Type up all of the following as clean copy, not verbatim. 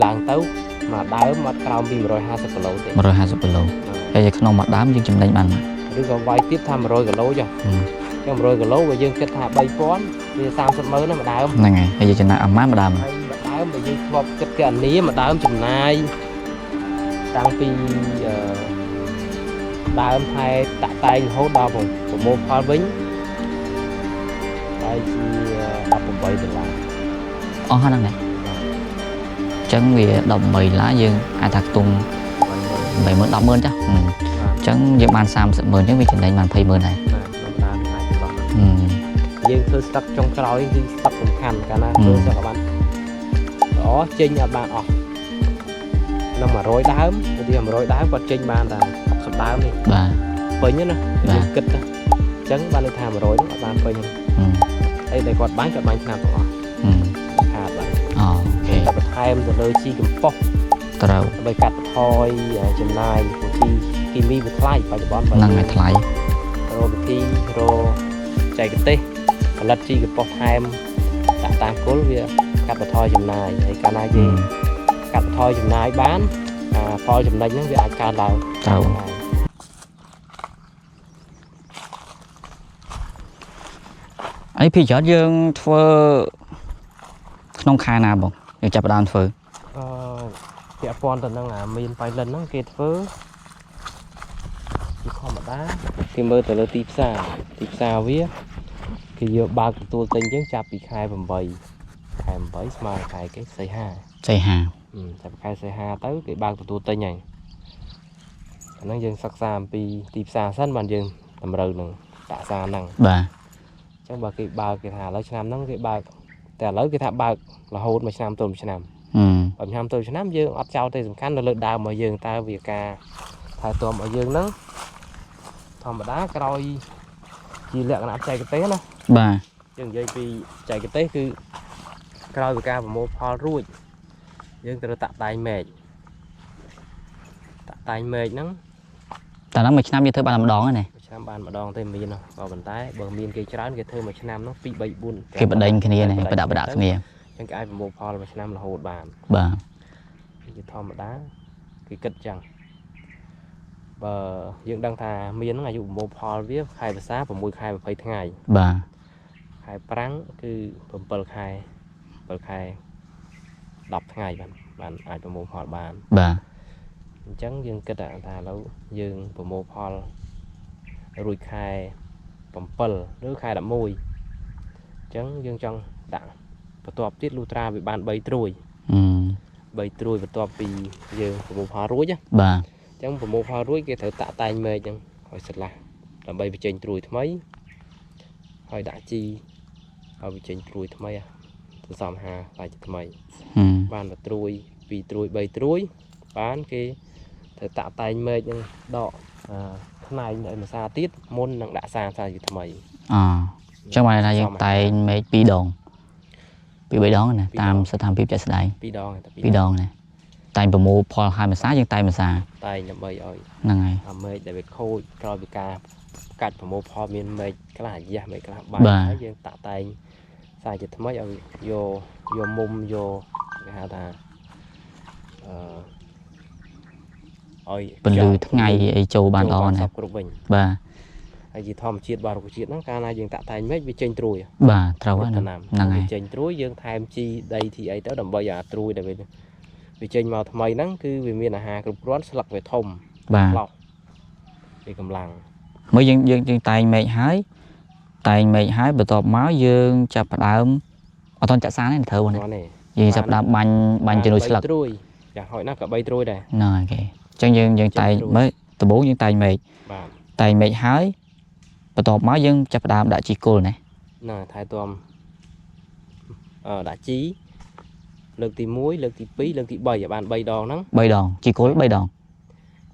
ឡើងទៅមួយដើមអត់ក្រោមពី150គីឡូទេ 150គីឡូហើយក្នុងមួយដើមយើងចំណេញបាន ឬក៏វាយទៀតថា100គីឡូចុះចឹង100គីឡូបើយើងគិតថា3000វា30ម៉ឺនណាមួយដើម ហ្នឹងហើយហើយយើងចំណាយអស់ម៉ានមួយដើម ហើយមួយដើមបើយើងធ្លាប់គិតកណនីមួយដើមចំណាយតាំងពីអឺដើមថែតាក់តែងរហូតដល់ប្រមូលផលវិញហើយជា18ដុល្លារ អស់ហ្នឹងណាអញ្ចឹងវា18ដុល្លារយើងអាចថាខ្ទង់80000 100000ចាស់អញ្ចឹងយើងបាន30ម៉ឺនអញ្ចឹងវាចំណេញបាន200,000ដែរ បាទក្នុងដើមអាចចន្លោះ ហឹម យើងធ្វើស្ទឹកចុងក្រោយគឺស្ទឹកសំខាន់កាលណាធ្វើស្ទឹកឲ្យបានល្អចេញឲ្យបានអស់ក្នុង100ដើមឧទាហរណ៍100ដើមគាត់ចេញបានតែ60ដើមនេះ បាទ ពេញណា បាទ យើងគិតណាអញ្ចឹងបានន័យថា100ហ្នឹងអត់បានពេញទេ ហឹម អីដែលគាត់បាញ់គាត់បាញ់ឆ្នាំទាំងអស់ ហឹម ខាតបាទ អូខេ តែបន្ថែមទៅលើជីកំប៉ុស្តិ៍ ត្រូវ ដើម្បីកាត់បន្ថយចំណាយព្រោះជីគីមីវាថ្លៃបច្ចុប្បន្នបើ ហ្នឹងហើយថ្លៃ រកវិធីរកចែកទេសផលិតជីកំប៉ុស្តិ៍ថែមដាក់តាមគល់វាកាត់បន្ថយចំណាយហើយកាលណាយើងកាត់បន្ថយចំណាយបានអាផលចំណេញហ្នឹងវាអាចកើនឡើង ត្រូវ ហើយ អីពីច្រើនយើងធ្វើក្នុងខែណាបងយើងចាប់ផ្ដើមធ្វើ អឺពាក់ព័ន្ធទៅនឹងអាមានបៃលិនហ្នឹងគេធ្វើជាធម្មតាគេមើលទៅលើទីផ្សារទីផ្សារវាគេយកបើកទទួលទិញយើងចាប់ពីខែ8ខែ8ស្មើនឹងខែគេសីហា សីហា ចាប់ខែសីហាទៅគេបើកទទួលទិញហើយអាហ្នឹងយើងសិក្សាអំពីទីផ្សារសិនបានយើងតម្រូវនឹងដាក់សារហ្នឹង បាទ អញ្ចឹងបើគេបើកគេថាឥឡូវឆ្នាំហ្នឹងគេបើកតែឥឡូវគេថាបើករហូតមួយឆ្នាំទៅមួយឆ្នាំ ហឹម បើឆ្នាំទៅឆ្នាំយើងអត់ចោលទេសំខាន់នៅលើដើមរបស់យើងតើវាការថែទាំរបស់យើងហ្នឹងធម្មតាក្រោយជាលក្ខណៈបច្ចេកទេសណា បាទ យើងនិយាយពីបច្ចេកទេសគឺក្រោយពីការប្រមូលផលរួចយើងត្រូវតាក់តែងមែកតាក់តែងមែកហ្នឹង តែហ្នឹងមួយឆ្នាំយើងធ្វើបានតែម្ដងហ្នឹងណា មួយឆ្នាំបានម្ដងទេមានក៏ប៉ុន្តែបើមានគេច្រើនគេធ្វើមួយឆ្នាំហ្នឹង2 3 4 គេបដិញគ្នាណាបដាក់បដាក់គ្នា អញ្ចឹងគេអាចប្រមូលផលមួយឆ្នាំរហូតបាន បាទ ជាធម្មតាគេគិតចឹងបើយើងដឹងថាមានហ្នឹងអាយុប្រមូលផលវាខែវស្សា6ខែ20ថ្ងៃ បាទ ខែប្រាំងគឺ7ខែ7ខែ10ថ្ងៃបានបានអាចប្រមូលផលបាន បាទ អញ្ចឹងយើងគិតថាឥឡូវយើងប្រមូលផលរួចខែ7ឬខែ11អញ្ចឹងយើងចង់ដាក់បន្ទាប់ទៀតលុះត្រាវាបាន3ត្រួយ ហឹម 3ត្រួយបន្ទាប់ពីយើងប្រមូលផលរួចណា បាទ អញ្ចឹងប្រមូលផលរួចគេត្រូវតាក់តែងមែកហ្នឹងឲ្យស្រឡះដើម្បីបញ្ចេញត្រួយថ្មីហើយដាក់ជីឲ្យបញ្ចេញត្រួយថ្មីសន្សំអាហារខ្លាយជាថ្មី ហឹម បានមួយត្រួយពីរត្រួយបីត្រួយបានគេត្រូវតាក់តែងមែកហ្នឹងដកអឺផ្នែកឲ្យម្សាទៀតមុននឹងដាក់សារសារជាថ្មី អអញ្ចឹងបានន័យថាយើងតែងមេឃពីរដងពីរបីដងណាតាមស្ថានភាពជាក់ស្ដែង ពីរដងតែ ពីរដងណាតែងប្រមូលផលហើយម្សាយើងតែងម្សា តែងដើម្បីឲ្យ ហ្នឹងហើយ អាមែកដែលវាខូចក្រោយពីការកាច់ប្រមូលផលមានមែកខ្លះអាយ៉ាស់មែកខ្លះបាក់ បាទ ហើយយើងតាក់តែងសារជាថ្មីឲ្យយកយកមុំយកគេហៅថាអឺឲ្យ ពន្លឺថ្ងៃអីចូលបានល្អណា សពគ្រប់វិញ បាទ ហើយជាធម្មជាតិរបស់រុក្ខជាតិហ្នឹងកាលណាយើងតាក់តែងមែកវាចេញត្រួយ បាទត្រូវហើយ គ្រប់ ហ្នឹង ដំណាំ ហ្នឹងហើយ វាចេញត្រួយយើងថែមជីដីធីអីទៅដើម្បីឲ្យអាត្រួយដែលវាវាចេញមកថ្មីហ្នឹងគឺវាមានអាហារគ្រប់គ្រាន់ស្លឹកវាធំ បាទ ឡោះវាកម្លាំង មើលយើងយើងយើងតែងមេឃហើយតែងមេឃហើយបន្ទាប់មកយើងចាប់ផ្ដើមអត់ទាន់ចាក់សារទេត្រូវណា គ្រាន់ទេ យើងចាប់ផ្ដើមបាញ់បាញ់ជំនួយស្លឹក បីត្រួយយ៉ាងហោចណាស់ក៏3ត្រួយដែរ ហ្នឹងហើយគេអញ្ចឹងយើងយើងតែងមើលដំបូងយើងតែងមេឃ បាទ តែងមេឃហើយបន្ទាប់មកយើងចាប់ផ្ដើមដាក់ជីគល់ណា ណាថែទាំដាក់ជីលើកទី1លើកទី2លើកទី3ឲ្យបាន3ដងហ្នឹង 3ដងជីគល់3ដង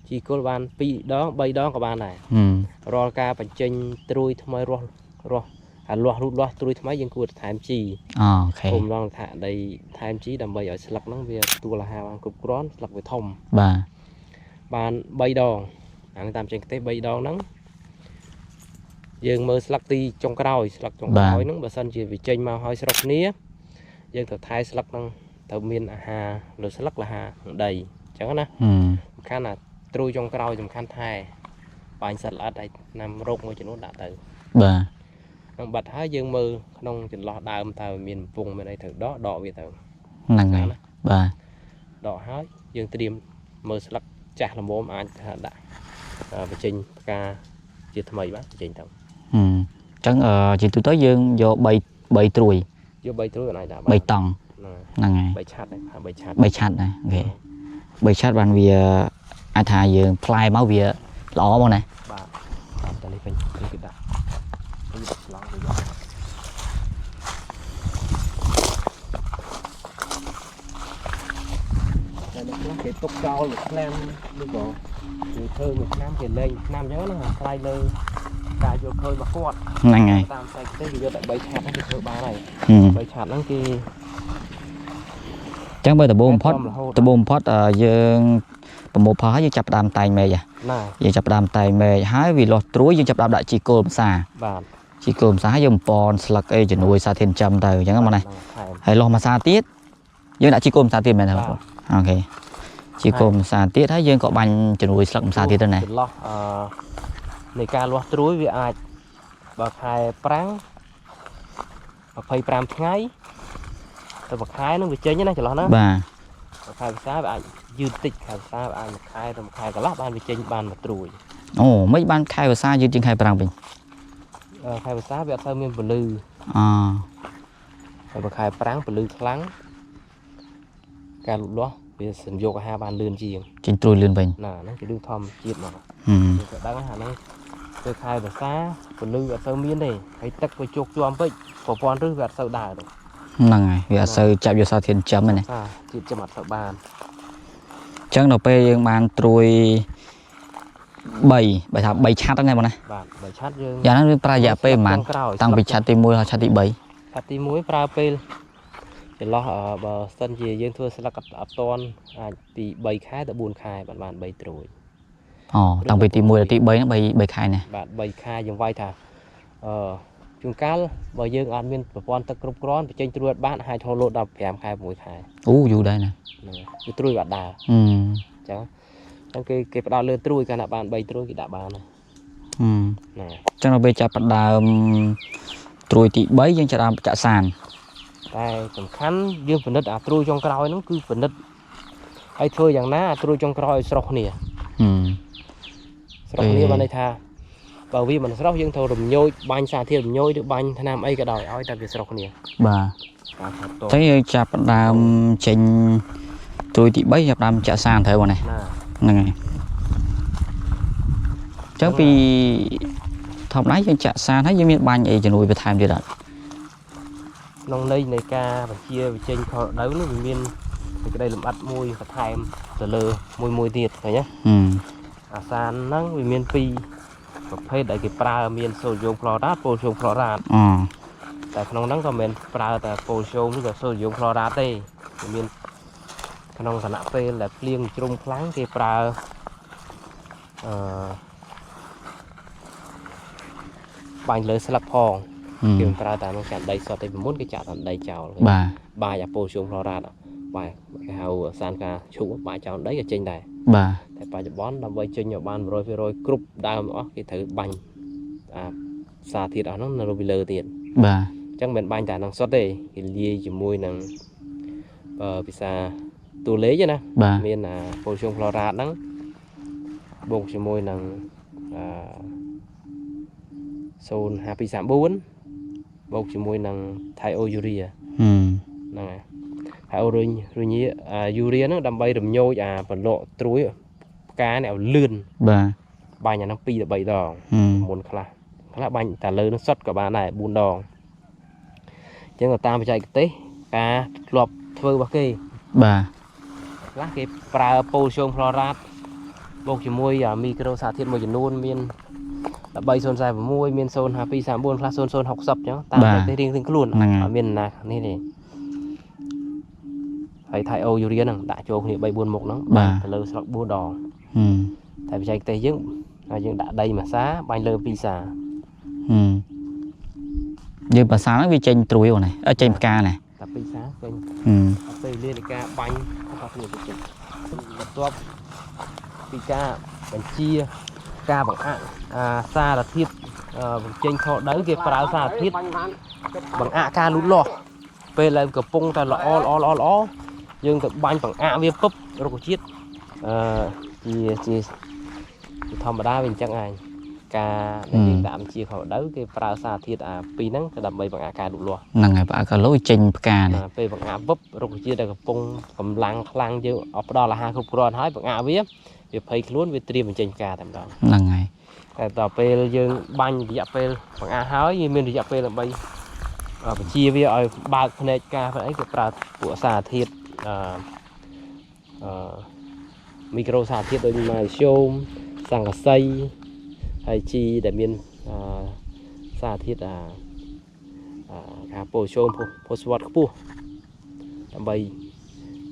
ជីគល់បាន2ដង3ដងក៏បានដែរ ហឹម រាល់ការបញ្ចេញត្រួយថ្មីរស់រស់អាលាស់រូតលាស់ត្រួយថ្មីយើងគួរតែថែមជី អូខេ គុំឡងថាដីថែមជីដើម្បីឲ្យស្លឹកហ្នឹងវាទទួលអាហារបានគ្រប់គ្រាន់ស្លឹកវាធំ បាទ បាន3ដងអានេះតាមចេញកទេស3ដងហ្នឹងយើងមើលស្លឹកទីចុងក្រោយស្លឹកចុងក្រោយហ្នឹងបើសិនជាវាចេញមកហើយស្រុកគ្នាយើងត្រូវថែស្លឹកហ្នឹង ត្រូវមានអាហារលើស្លឹកអាហារក្នុងដីអញ្ចឹងណា ហឹម សំខាន់ណាត្រួយចុងក្រោយសំខាន់ថែបាញ់សត្វល្អិតហើយណាំរោគមួយចំនួនដាក់ទៅ បាទ នឹងបាត់ហើយយើងមើលក្នុងចន្លោះដើមតើមានកំពង់មានអីត្រូវដកដកវាទៅ ហ្នឹងហើយ ណា បាទ ដកហើយយើងត្រៀមមើលស្លឹកចាស់ល្មមអាចថាដាក់បញ្ចេញផ្កាជាថ្មីបាទបញ្ចេញទៅ ហឹមអញ្ចឹងអឺជាទូទៅយើងយក3 3ត្រួយ យក3ត្រួយអាចដាក់បាន 3តង់ ហ្នឹង ហ្នឹងហើយ 3ឆាត់ហ្នឹង3ឆាត់ 3ឆាត់ណា OK 3ឆាត់បានវាអាចថាយើងផ្លែមកវាល្អមកណា បាទតាមតែនេះវិញនេះគឺដាក់នេះដាក់ស្លង់ទៅយកតែអ្នកខ្លះគេទុកចោលមួយឆ្នាំឬក៏គេធ្វើមួយឆ្នាំគេលែងមួយឆ្នាំអញ្ចឹងណាខ្លាយលើការយកឃើញរបស់គាត់ ហ្នឹងហើយ តាមខ្សែទេគេយកតែ3ឆាត់ហ្នឹងគេធ្វើបានហើយ ហឹម 3ឆាត់ហ្នឹងគេ អញ្ចឹងបើដំបូងបំផុត រហូត ដំបូងបំផុតអឺយើងប្រមូលផលហើយយើងចាប់ផ្ដើមតែងមែកហ៎ ណា យើងចាប់ផ្ដើមតែងមែកហើយវាលាស់ត្រួយយើងចាប់ផ្ដើមដាក់ជីគោលម្សា បាទ ជីគោលម្សាហើយយើងបំពន់ស្លឹកអីជំនួយសារធាតុចិញ្ចឹមទៅអញ្ចឹងហ្នឹងមកណា ថែម ហើយលាស់ម្សាទៀតយើងដាក់ជីគោលម្សាទៀតមែនទេបង បាទ ប្អូន OK ជីគោលម្សាទៀតហើយយើងក៏បាញ់ជំនួយស្លឹកម្សាទៀតទៅណា ចន្លោះអឺនៃការលាស់ត្រួយវាអាចបើខែប្រាំង25ថ្ងៃទៅមួយខែហ្នឹងវាចេញណាចន្លោះណា បាទ បើខែវស្សាវាអាចយឺតតិចខែវស្សាវាអាចមួយខែទៅមួយខែកន្លះបានវាចេញបានមួយត្រួយ អូមិនបានខែវស្សាយឺតជាងខែប្រាំងវិញ អឺខែវស្សាវាអត់សូវមានពលឺ អូ ហើយបើខែប្រាំងពលឺខ្លាំងការលូតលាស់វាសញ្ញោកអាហារបានលឿនជាង ចេញត្រួយលឿនវិញ ណាហ្នឹងគេរឿងធម្មជាតិមក ហឹម យើងក៏ដឹងថាហ្នឹងទៅខែវស្សាពលឺអត់សូវមានទេហើយទឹកវាជោកជាំពេកប្រព័ន្ធឫសវាអត់សូវដើរទេ ហ្នឹងហើយវាអត់សូវចាប់យកសារធាតុចិញ្ចឹមទេណា អាជាតិចំអត់សូវបាន អញ្ចឹងដល់ពេលយើងបានត្រួយ3បើថា3ឆាត់ហ្នឹងណាបងណា បាទបើឆាត់យើង យ៉ាងហ្នឹងវាប្រើរយៈពេលប្រហែល ចុងក្រោយ តាំងពីឆាត់ទី1ដល់ឆាត់ទី3 ឆាត់ទី1ប្រើពេលចន្លោះអឺបើសិនជាយើងធ្វើស្លឹកអត់អត់តាន់អាចពី3ខែទៅ4ខែបានបាន3ត្រួយ អូតាំងពីទី1ដល់ទី3ហ្នឹង3 3ខែណា បាទ3ខែយើងវាយថាអឺជួនកាលបើយើងអត់មានប្រព័ន្ធទឹកគ្រប់គ្រាន់បញ្ចេញត្រួយអត់បានអាចហូរលោតដល់5ខែ6ខែ អូយូរដែរណា ហ្នឹងហើយគឺត្រួយវាអត់ដើរ ហឹម អញ្ចឹងអញ្ចឹងគេគេផ្ដោតលើត្រួយកាលណាបាន3ត្រួយគេដាក់បានហើយ ហឹម ណា អញ្ចឹងដល់ពេលចាប់ផ្ដើមត្រួយទី3យើងចាប់ផ្ដើមចាក់សាន តែសំខាន់យើងពិនិត្យអាត្រួយចុងក្រោយហ្នឹងគឺពិនិត្យហើយធ្វើយ៉ាងណាអាត្រួយចុងក្រោយឲ្យស្រស់គ្នា ហឹម ស្រស់គ្នា អេ បានន័យថាបើវាមិនស្រស់យើងត្រូវរំញោចបាញ់សារធាតុរំញោចឬបាញ់ថ្នាំអីក៏ដោយឲ្យតែវាស្រស់គ្នា បាទ ការថតត អញ្ចឹងយើងចាប់ផ្ដើមចេញត្រួយទី3ចាប់ផ្ដើមចាក់សានត្រូវបងណា ណា ហ្នឹងហើយអញ្ចឹងពីធម្មតាយើងចាក់សានហើយយើងមានបាញ់អីជំនួយបន្ថែមទៀតអត់ ក្នុងន័យនៃការបញ្ជាបញ្ចេញខលរដូវនោះវាមានសេចក្តីលម្អិតមួយបន្ថែមទៅលើមួយមួយទៀតឃើញទេ ហឹម អាសានហ្នឹងវាមានពីរប្រភេទដែលគេប្រើមានសូដ្យូមក្លរ៉ាតប៉ូស្យូមក្លរ៉ាត អូ តែក្នុងហ្នឹងក៏មិនមែនប្រើតែប៉ូស្យូមឬក៏សូដ្យូមក្លរ៉ាតទេវាមានក្នុងគណៈពេលដែលភ្លៀងជ្រុំខ្លាំងគេប្រើអឺបាញ់លើស្លឹកផង ហឹម គេមិនប្រើតែក្នុងចាក់ដីសុទ្ធទេពីមុនគេចាក់តែដីចោល បាទ បាយអាប៉ូស្យូមក្លរ៉ាតបាយគេហៅសានកាឈូកបាយចោលដីក៏ចេញដែរ បាទ តែបច្ចុប្បន្នដើម្បីចេញឲ្យបាន100%គ្រប់ដើមអស់គេត្រូវបាញ់អាសារធាតុអស់ហ្នឹងនៅលើពីលើទៀត បាទ អញ្ចឹងមិនបាញ់តែហ្នឹងសុទ្ធទេគេលាយជាមួយនឹងអឺភាសាតួលេខណា បាទ មានអាប៉ូស្យូមក្លរ៉ាតហ្នឹងបូកជាមួយនឹងអឺ05234បូកជាមួយនឹងថៃអូយូរី ហឹម ហ្នឹងហើយហើយអូរុញរុញអាយូរីហ្នឹងដើម្បីរំញោចអាប្រឡកត្រួយផ្កានេះឲ្យលឿន បាទ បាញ់អាហ្នឹង2ទៅ3ដង ហឹម មុនខ្លះខ្លះបាញ់តែលើនឹងសុទ្ធក៏បានដែរ4ដងអញ្ចឹងទៅតាមបច្ចេកទេសការធ្លាប់ធ្វើរបស់គេ បាទ ខ្លះគេប្រើប៉ូស្យូមក្លរ៉ាតបូកជាមួយអាមីក្រូសារធាតុមួយចំនួនមាន13046មាន05234ខ្លះ0060អញ្ចឹងតាមបច្ចេកទេសរៀងៗខ្លួន ហ្នឹងហើយ អត់មានណានេះទេហើយថៃអូយូរីហ្នឹងដាក់ចូលគ្នា3 4មុខហ្នឹង បាទ ទៅលើស្លឹក4ដង ហឹម តែបច្ចេកទេសយើងហើយយើងដាក់ដីមួយសាបាញ់លើពីរសា ហឹមយើងភាសាហ្នឹងវាចេញត្រួយអូនណាអឺចេញផ្កាណា តែពីរសាចេញ ហឹម អត់ទេ វេលានៃការបាញ់ខុសៗគ្នាតិចបន្ទាប់ពីការបញ្ជាការបង្អាក់អាសារធាតុបញ្ចេញខដៅគេប្រើសារធាតុបង្អាក់ការលូតលាស់ពេលឡើងកំពុងតែល្អល្អល្អល្អយើងទៅបាញ់បង្អាក់វាពឹបរុក្ខជាតិអឺជាជាជាធម្មតាវាអញ្ចឹងឯងការដែលយើងដាក់បញ្ជាខដៅគេប្រើសារធាតុអាពីរហ្នឹងក៏ដើម្បីបង្អាក់ការលូតលាស់ ហ្នឹងហើយបើកលុយចេញផ្កានេះ បាទពេលបង្អាក់វឹបរុក្ខជាតិដែលកំពុងកម្លាំងខ្លាំងយើងអត់ផ្ដល់អាហារគ្រប់គ្រាន់ហើយបង្អាក់វាវាភ័យខ្លួនវាត្រៀមបញ្ចេញផ្កាតែម្ដង ហ្នឹងហើយ តែដល់ពេលយើងបាញ់រយៈពេលបង្អាក់ហើយវាមានរយៈពេលដើម្បីបញ្ជាវាឲ្យបើកភ្នែកផ្កាភ្នែកអីគេប្រើពួកសារធាតុអឺអឺមីក្រូសារធាតុដូចម៉ាយស្យូមសង្កសីហើយជីដែលមានអឺសារធាតុអាអឺគេហៅប៉ូស្យូមផូស្វ៉ាត់ខ្ពស់ដើម្បី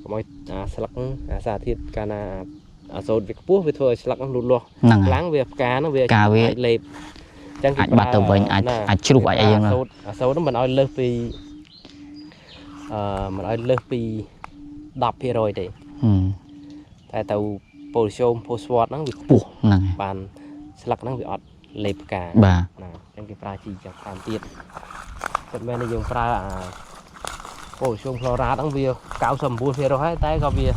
កុំឲ្យអាស្លឹកហ្នឹងអាសារធាតុកាលណាអាសូតវាខ្ពស់វាធ្វើឲ្យស្លឹកហ្នឹងលូតលាស់ ហ្នឹងហើយ ខ្លាំងវាផ្កាហ្នឹងវា ផ្កាវា អាចលេបអញ្ចឹងគេ អាចបាត់ទៅវិញអាច ណា អាចជ្រុះអាចអីយ៉ាងណា អាសូតអាសូតហ្នឹងមិនឲ្យលើសពីមិនឲ្យលើសពី10%ទេ ហឹម តែទៅប៉ូលីស្យូមផូស្វ៉ាត់ហ្នឹងវាខ្ពស់ ពោះហ្នឹងហើយ បានស្លឹកហ្នឹងវាអត់លេបផ្កា បាទ ណាអញ្ចឹងគេប្រើជីចាំតាមទៀតពិតមែនតែយើងប្រើអាប៉ូលីស្យូមក្លរ៉ាតហ្នឹងវា99%ហើយតែក៏វា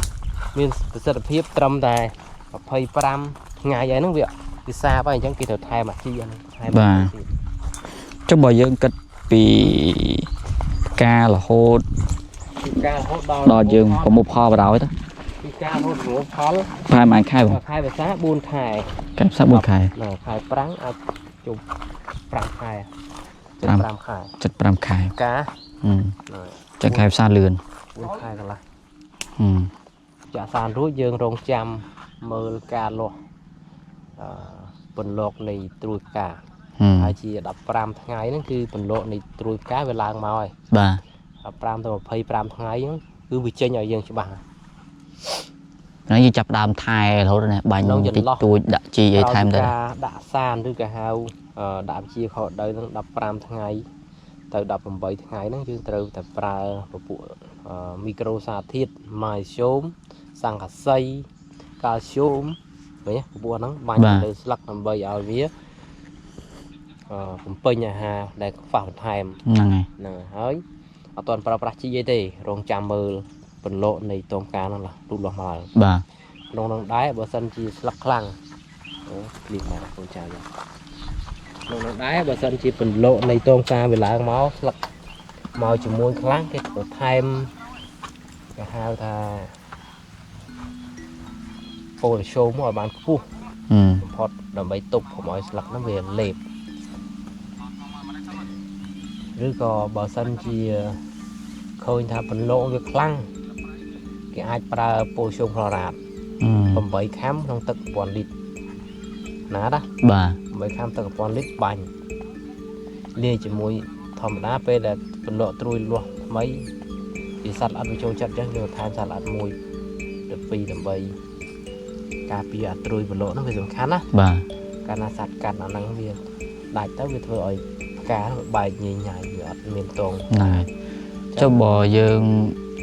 មានប្រសិទ្ធភាពត្រឹមតែ25ថ្ងៃហើយហ្នឹងវាវាសាបហើយអញ្ចឹងគេត្រូវថែមអាជីហ្នឹងថែមអាជីទៀត ចុះបើយើងគិតពីផ្ការហូត ពីការរហូតដល់ ដល់យើងប្រមូលផលបណ្ដោយទៅ ពីការរហូតប្រមូលផល ប្រហែលមួយខែបង ខែវស្សា4ខែ ខែផ្សារ4ខែ ណាខែប្រាំងអាចជុំ5ខែ5ខែ 75ខែ ការ ហឹម ណា ចឹងខែផ្សារលឿន 4ខែកន្លះ ហឹម ចាក់សានរួចយើងរងចាំមើលការលាស់អឺពន្លកនៃត្រួយផ្កា ហឹម ហើយជា15ថ្ងៃហ្នឹងគឺពន្លកនៃត្រួយផ្កាវាឡើងមកហើយ បាទ 15ទៅ25ថ្ងៃហ្នឹងគឺវាចេញឲ្យយើងច្បាស់ ហ្នឹងយើងចាប់ដើមថែរហូតណាបាញ់ ក្នុងច តិច ន្លោះ តួចដាក់ជីអីថែមទៅ ក្រោយពីការដាក់សានឬក៏ហៅដាក់វិជាខដៅហ្នឹង15ថ្ងៃទៅ18ថ្ងៃហ្នឹងយើងត្រូវតែប្រើពពួកមីក្រូសារធាតុម៉ាយស្យូមសង្កសីកាល់ស្យូមឃើញទេពពួកហ្នឹងបាញ់ទៅលើស្លឹកដើម្បីឲ្យវាបំពេញអាហារដែលខ្វះបន្ថែម ហ្នឹងហើយ ហ្នឹងហើយអត់ទាន់ប្រើប្រាស់ជីអីទេរងចាំមើលពន្លកនៃតងការហ្នឹងឡាលូតលាស់មកឡើង បាទ ក្នុងនោះដែរបើសិនជាស្លឹកខ្លាំងអូភ្លៀងមកកូនចៅយើងក្នុងនោះដែរបើសិនជាពន្លកនៃតងការវាឡើងមកស្លឹកមកជាមួយខ្លាំងគេក៏ថែមគេហៅថាប៉ូតាស្យូមមកឲ្យបានខ្ពស់ ហឹម បំផុតដើម្បីទប់កុំឲ្យស្លឹកហ្នឹងវាលេបឬក៏បើសិនជាឃើញថាពន្លកវាខ្លាំងគេអាចប្រើប៉ូតាស្យូមក្លរ៉ាត ហឹម 8ខាំក្នុងទឹក1000លីត្រណាណា បាទ 8ខាំទឹក1000លីត្របាញ់លាយជាមួយធម្មតាពេលដែលពន្លកត្រួយលាស់ថ្មីវាសត្វល្អិតវាចូលចិត្តអញ្ចឹងយើងថែមសត្វល្អិតមួយទៅពីរដើម្បីការពារអាត្រួយពន្លកហ្នឹងវាសំខាន់ណា បាទ កាលណាសត្វកាត់អាហ្នឹងវាដាច់ទៅវាធ្វើឲ្យផ្កាវាបែកញញញ៉ៃវាអត់មានតង ហ្នឹងហើយចុះបើយើង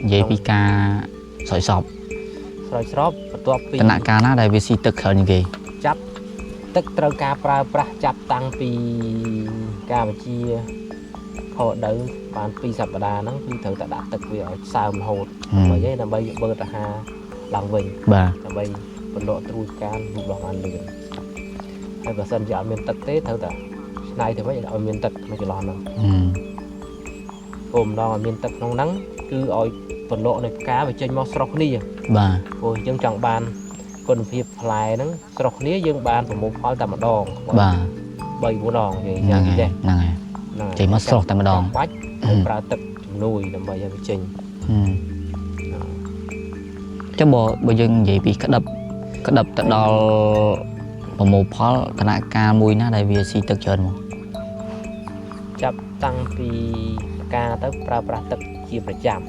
និយាយពីការស្រោចស្រព ស្រោចស្រពបន្ទាប់ពី ដំណាក់កាលណាដែលវាស៊ីទឹកច្រើនជាងគេ ចាប់ទឹកត្រូវការប្រើប្រាស់ចាប់តាំងពីការវិជាខដៅបាន2សប្តាហ៍ហ្នឹងគឺត្រូវតែដាក់ទឹកវាឲ្យសើមរហូត ហឹម ដើម្បីអីដើម្បីវាបឺតអាហារឡើងវិញ បាទ ដើម្បីបន្លកត្រួយផ្កាលូតលាស់បានលឿនហើយបើសិនជាអត់មានទឹកទេត្រូវតែឆ្នៃទៅវិញឲ្យមានទឹកក្នុងចន្លោះហ្នឹង ហឹម គោលបំណងឲ្យមានទឹកក្នុងហ្នឹងគឺឲ្យពន្លកនៃផ្កាវាចេញមកស្រស់គ្នា បាទ ព្រោះយើងចង់បានគុណភាពផ្លែហ្នឹងស្រស់គ្នាយើងបានប្រមូលផលតែម្ដង បាទ 3 4ដងយើង ហ្នឹងហើយ យ៉ាងនេះ ហ្នឹងហើយ ហ្នឹង ចេញមកស្រស់តែម្ដង ចាំបាច់ត្រូវប្រើទឹកជំនួយដើម្បីឲ្យវាចេញ ហឹមចុះបើយើងនិយាយពីក្តឹបក្តឹបទៅដល់ប្រមូលផលដំណាក់កាលមួយណាដែលវាស៊ីទឹកច្រើនមក ចាប់តាំងពីផ្កាទៅប្រើប្រាស់ទឹកជាប្រចាំ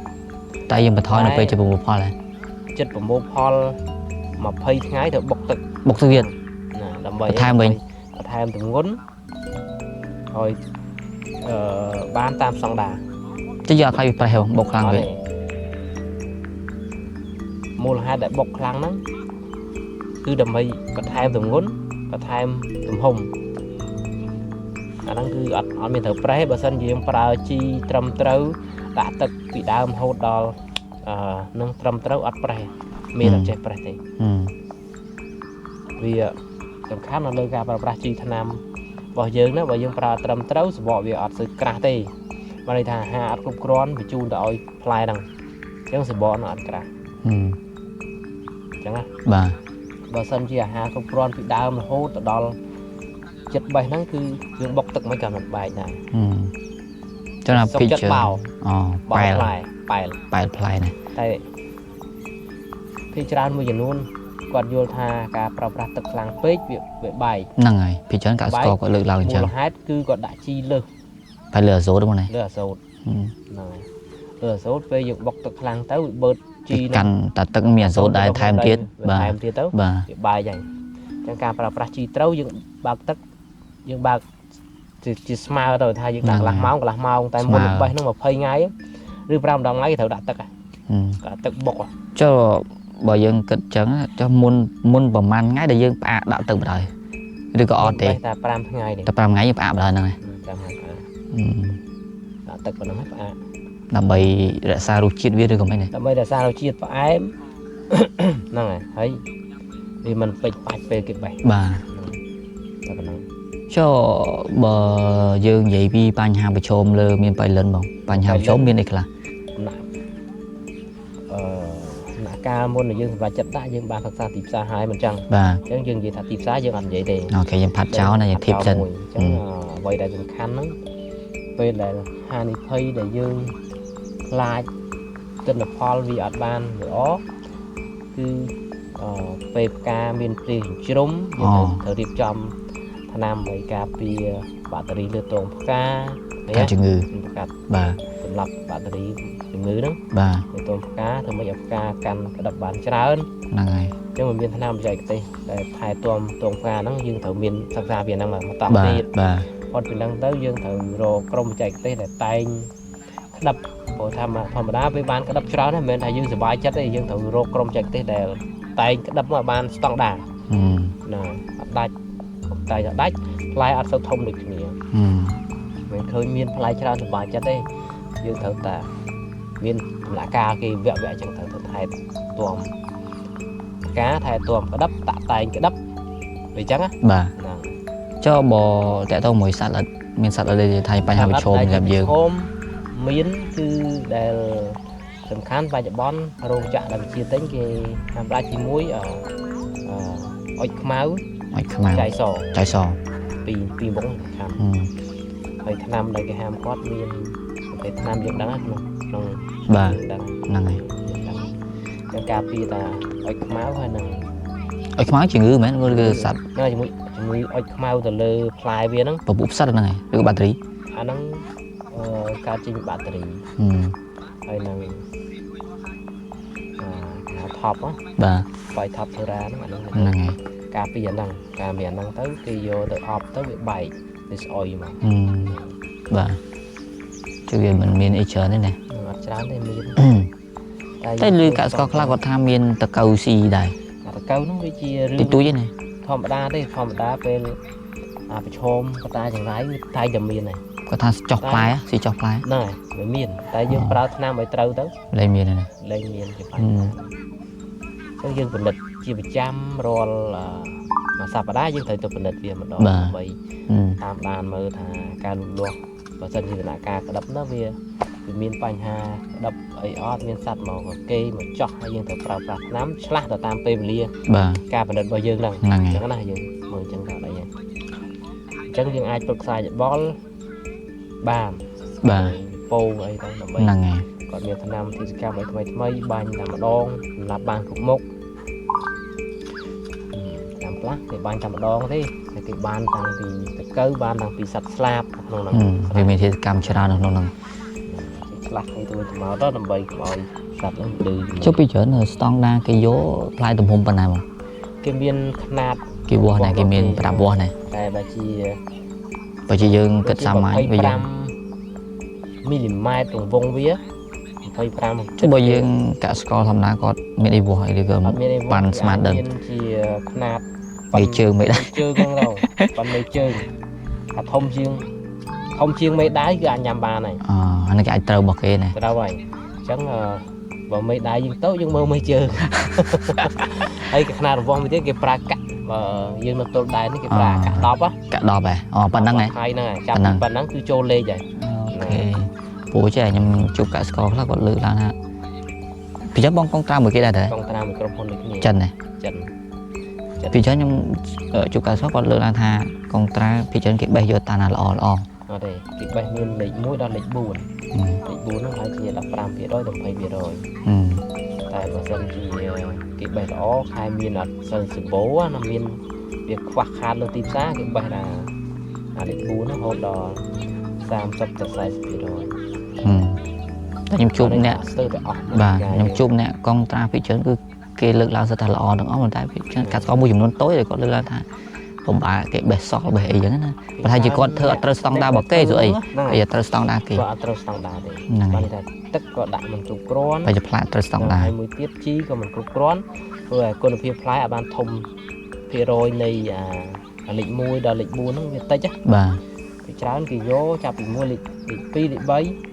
តែយើងបន្ថយនៅពេលជាប្រមូលផលដែរ ចិត្តប្រមូលផល20ថ្ងៃទៅបុកទឹក បុកទៅទៀត ណាដើម្បី បន្ថែមវិញ បន្ថែមទម្ងន់ឲ្យអឺបានតាមស្តង់ដារ ចុះយកអត់ខ្លាចវាប្រេះហ៎បុកខ្លាំងពេក អត់ទេ មូលហេតុដែលបុកខ្លាំងហ្នឹងគឺដើម្បីបន្ថែមទម្ងន់បន្ថែមទំហំអាហ្នឹងគឺអត់មានត្រូវប្រេះបើសិនជាយើងប្រើជីត្រឹមត្រូវដាក់ទឹកពីដើមរហូតដល់នឹងត្រឹមត្រូវអត់ប្រេះមានអត់ចេះប្រេះទេ ហឹម វាសំខាន់នៅលើការប្រើប្រាស់ជីថ្នាំរបស់យើងណាបើយើងប្រើត្រឹមត្រូវសបកវាអត់សូវក្រាស់ទេបានន័យថាអាហារអត់គ្រប់គ្រាន់បញ្ជូនទៅឲ្យផ្លែហ្នឹងអញ្ចឹងសបកនោះអត់ក្រាស់ ហឹម អញ្ចឹងណា បាទ បើសិនជាអាហារគ្រប់គ្រាន់ពីដើមរហូតទៅដល់ចិត្តបេះហ្នឹងគឺយើងបុកទឹកមិនក៏មិនបែកដែរ ហឹមចឹងណា សុក ពីច្រើន ចិត្តបោ អូ បោ ប៉ែល ផ្លែប៉ែល ប៉ែលផ្លែណា តែភាគច្រើនមួយចំនួនគាត់យល់ថាការប្រើប្រាស់ទឹកខ្លាំងពេកវាបែក ហ្នឹងហើយពីច្រើនកសិករគាត់លើកឡើងអញ្ចឹង មូលហេតុគឺគាត់ដាក់ជីលើស តែលើអាសូតហ្នឹងណា លើអាសូត ហឹម ហ្នឹងហើយលើអាសូតពេលយើងបុកទឹកខ្លាំងទៅវាបឺតជីហ្នឹង កាន់តែទឹកមានអាសូតដែរថែមទៀត វា បាទ ថែមទៀតទៅ បាទ វាបែកហើយអញ្ចឹងការប្រើប្រាស់ជីត្រូវយើងបើកទឹកយើងបើកជាស្មើទៅថាយើងដាក់កន្លះម៉ោងកន្លះម៉ោងតែមុននឹងបេះហ្នឹង20ថ្ងៃឬ5 10ថ្ងៃគេត្រូវដាក់ទឹកហ៎ ហឹម ដាក់ទឹកបុកហ៎ ចុះបើយើងគិតចឹងចុះមុនមុនប្រហែលថ្ងៃដែលយើងផ្អាកដាក់ទឹកបណ្ដោយឬក៏អត់ទេ បេះតែ5ថ្ងៃទេ តែ5ថ្ងៃយើងផ្អាកបណ្ដោយហ្នឹងហើយ 5ថ្ងៃផ្អាក ហឹម ដាក់ទឹកប៉ុណ្ណឹងហើយផ្អាក ដើម្បីរក្សារសជាតិវាឬក៏មិនទេ ដើម្បីរក្សារសជាតិផ្អែម ហ្នឹងហើយហើយវាមិនពេចបាច់ពេលគេបេះ បាទ តែប៉ុណ្ណឹង ចុះបើយើងនិយាយពីបញ្ហាប្រឈមលើមានបៃលិនបងបញ្ហាប្រឈមមានអីខ្លះ ណាក់អឺណាក់កាលមុនដែលយើងសម្រេចចិត្តដាក់យើងបានសិក្សាទីផ្សារហើយមិនចឹង បាទ អញ្ចឹងយើងនិយាយថាទីផ្សារយើងអត់និយាយទេ OK យើងផាត់ចោលណាយើងធៀបសិន មួយអញ្ចឹងអ្វីដែលសំខាន់ហ្នឹងពេលដែលហានិភ័យដែលយើងខ្លាចទិន្នផលវាអត់បានល្អគឺពេលផ្កាមានព្រាជ្រុំយើងត្រូវរៀបចំថ្នាំឲ្យការពារបាក់តេរីលើទងផ្កា ការជំងឺ បង្កាត់ បាទ សម្រាប់បាក់តេរីជំងឺហ្នឹង បាទ លើទងផ្កាធ្វើម៉េចឲ្យផ្កាកាន់ក្តាប់បានច្រើន ហ្នឹងហើយ អញ្ចឹងមិនមានថ្នាំបច្ចេកទេសដែលថែទាំទងផ្កាហ្នឹងយើងត្រូវមានសិក្សាពីហ្នឹងមកត បាទ ទៀត បាទ ផុតពីហ្នឹងទៅយើងត្រូវរកក្រុមបច្ចេកទេសដែលតែងក្តាប់ព្រោះថាធម្មតាពេលបានក្តាប់ច្រើនហ្នឹងមិនមែនថាយើងសប្បាយចិត្តទេយើងត្រូវរកក្រុមបច្ចេកទេសដែលតែងក្តាប់មកឲ្យបានស្តង់ដារ ហឹម ណាអត់ដាច់តែអត់ដាច់ផ្លែអត់សូវធំដូចគ្នា ហឹម មិនឃើញមានផ្លែច្រើនសប្បាយចិត្តទេយើងត្រូវតាមានដំណាក់កាលគេវគ្គវគ្គអញ្ចឹងត្រូវទៅថែទាំការថែទាំក្តាប់តាក់តែងក្តាប់វាអញ្ចឹងណា បាទ ហ្នឹង ចុះបើតកតងមួយសត្វល្អិតមានសត្វល្អិតទេថាបញ្ហាប្រឈមសម្រាប់យើង ប្រឈមមានគឺដែលសំខាន់បច្ចុប្បន្នរោងចក្រដែលវិជាទិញគេហាមផ្ដាច់ទី1អុចខ្មៅ ឲ្យខ្មៅ ចៃស ចៃស ពីរមុខសំខាន់ ហឹម ហើយថ្នាំដែលគេហាមគាត់មានប្រភេទថ្នាំយើងដឹងណាក្នុងក្នុង បាទ យើងដឹង ហ្នឹងហើយ យើងដឹងចឹងការពារតាអុចខ្មៅហើយនឹង ឲ្យខ្មៅជំងឺមែនឬក៏សត្វ ណាជាមួយជាមួយអុចខ្មៅទៅលើផ្លែវាហ្នឹង ពពុះផ្សិតហ្នឹងហើយឬក៏បាក់តេរី អាហ្នឹងកើតចេញពីបាក់តេរី ហឹម ហើយនឹងគេហៅថប់ បាទ បាយថប់ធូរ៉ាហ្នឹងអាហ្នឹង ហ្នឹងហើយ ការពីអាហ្នឹងការមានអាហ្នឹងទៅគេយកទៅអប់ទៅវាបែកវាស្អុយមក ហឹមបាទជួយវាមិនមានអីច្រើនទេណា អត់ច្រើនទេមាន តែលើកសិករខ្លះគាត់ថាមានតកៅស៊ីដែរ អាតកៅហ្នឹងវាជារឿង តិចតួចទេណា ធម្មតាទេធម្មតាពេលអាប្រឈមកតាចង្រៃវាតែតែមានហើយ គាត់ថាចោះផ្លែស៊ីចោះផ្លែ ហ្នឹងហើយវាមានតែយើងប្រើថ្នាំឲ្យត្រូវទៅ លែងមានហើយណា លែងមានជាបញ្ហាអញ្ចឹងយើងផលិតជាប្រចាំរាល់មួយសប្តាហ៍យើងត្រូវទៅផលិតវាម្ដងដើម្បី ហឹម តាមដានមើលថាការលូតលាស់បើសិនជាដំណាក់កាលក្តាប់ណាវាមានបញ្ហាក្តាប់អីអត់មានសត្វមកគេមកចោះហើយយើងត្រូវប្រើប្រាស់ថ្នាំឆ្លាស់ទៅតាមពេលវេលា បាទ ការផលិតរបស់យើងហ្នឹង ហ្នឹងហើយ អញ្ចឹងណាយើងមើលអញ្ចឹងទៅអត់អីទេអញ្ចឹងយើងអាចប្រឹក្សាយោបល់បាន បាទ ពោអីទៅដើម្បី ហ្នឹងហើយ គាត់មានថ្នាំធីសកម្មអីថ្មីថ្មីបាញ់តែម្ដងសម្រាប់បានគ្រប់មុខតាមខ្លះគេបាញ់តែម្ដងទេតែគេបានតាំងពីតកៅបានតាំងពីសត្វស្លាបក្នុងហ្នឹង ហឹមវាមានធីកម្មច្រើននៅក្នុងហ្នឹង ឆ្លាស់គ្នាទៅវិញទៅមកទៅដើម្បីកុំឲ្យសត្វហ្នឹងឌឺ ចុះពីច្រើនស្តង់ដាគេយកផ្លែទំហំប៉ុណ្ណាមក គេមានខ្នាត គេវាស់ណាគេមានប្រាប់វាស់ណា តែបើជា បើជាយើងគិតសាមញ្ញវាយើង 25មីលីម៉ែត្ររង្វង់វា 25 ចុះបើយើងកសិករធម្មតាគាត់មានអីវាស់អីឬក៏ អត់មានអី បានស្មាតដឹង មានជាខ្នាត មេជើងមិនដែរ ជើងហ្នឹងទៅប៉ុនមេជើងអាធំជាងធំជាងមេដៃគឺអាចញ៉ាំបានហើយ អអានេះគេអាចត្រូវរបស់គេណា ត្រូវហើយអញ្ចឹងអឺបើមេដៃយើងទៅយើងមើលមេជើង ហើយគេខ្នាតរង្វាស់មួយទៀតគេប្រើកាក់បើយើងនៅទល់ដែននេះគេប្រើកាក់10ហ៎ កាក់10ហ៎អូប៉ុណ្ណឹងហ៎ ថៃហ្នឹងហើយចាប់ ប៉ុណ្ណឹង ប៉ុណ្ណឹងគឺចូលលេខហើយ OK ព្រោះចេះខ្ញុំជួបកសិករខ្លះគាត់លើកឡើងថាពីចឹងបងកងត្រាមួយគេដែរទេ កងត្រាមួយក្រុមហ៊ុនដូចគ្នា ចិនហ៎ ចិន ពីចឹងខ្ញុំជួបកសិករគាត់លើកឡើងថាកងត្រាពីចឹងគេបេះយកតាណាល្អល្អ អត់ទេគេបេះមានលេខ1ដល់លេខ4លេខ4ហ្នឹងហើយជា15%ដល់20%តែបើសិនជាគេបេះល្អខែមានអត់សូវសម្បូរណាមានវាខ្វះខាតលើទីផ្សារគេបេះដល់អាលេខ4ហ្នឹងរហូតដល់30ទៅ40% តែខ្ញុំជួបអ្នក ស្ទើរតែអស់ បាទខ្ញុំជួបអ្នកកងត្រាពីច្រើនគឺគេលើកឡើងសិតថាល្អទាំងអស់ប៉ុន្តែពីច្រើនកាត់ស្គាល់មួយចំនួនតូចដែលគាត់លើកឡើងថាពិបាកគេបេះសល់បេះអីចឹងណាបើថាជាគាត់ធ្វើអត់ត្រូវស្តង់ដាររបស់គេស្អី ហ្នឹង គេអត់ត្រូវស្តង់ដារគេ គាត់អត់ត្រូវស្តង់ដារទេ ហ្នឹងហើយ បានន័យថាទឹកក៏ដាក់មិនគ្រប់គ្រាន់ បើជាផ្លាកត្រូវស្តង់ដារ ហើយមួយទៀតជីក៏មិនគ្រប់គ្រាន់ធ្វើឲ្យគុណភាពផ្លែឲ្យបានធំភាគរយនៃអាលេខ1ដល់លេខ4ហ្នឹងវាតិចណា បាទ ពីច្រើនគេយកចាប់ពី1លេខលេខ2លេខ3